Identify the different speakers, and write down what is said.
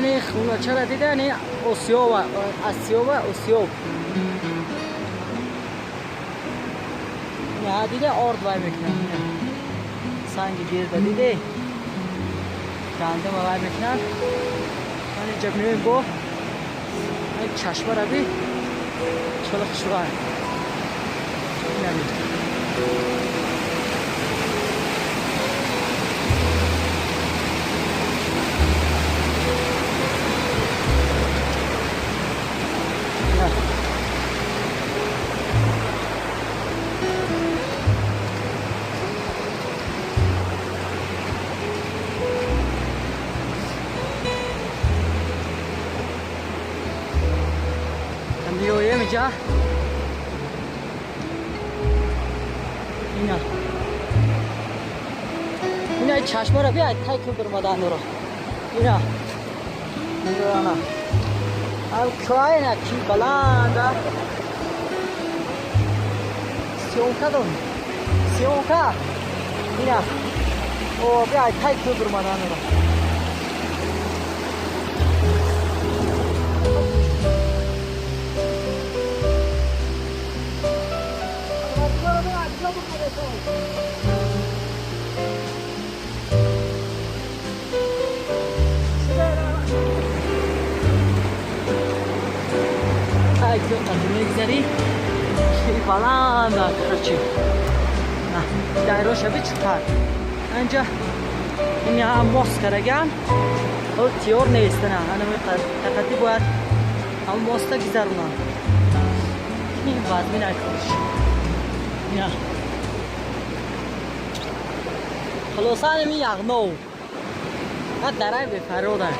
Speaker 1: Ани хуначара дида, ани осиёва, асиёва, осиёб. Ина дида орд вай мекунад. Санги гирда диде. Гандум вай мекунад. Ман инҷа меоем бо чашмара би чола хушрӯ. Ина меоем инҷа. Ина. Ина чашмара би ай тай ку бирмадануро. Ина. Ина. Ав кайна ки баланда. Съёмка дон. Съёмка. Ина. О, би ай тай ку бирмадануро. Ай, мегзари баланда, короче. Дайроша би чиқар. Анҷа ин мост караган. Ҳол тиёр нест, на. Ана тақати бояд ҳам моста гузаронам. Ин вазмин айкорш. Ина. Хулоса ами яғнов. Дарай бефарода.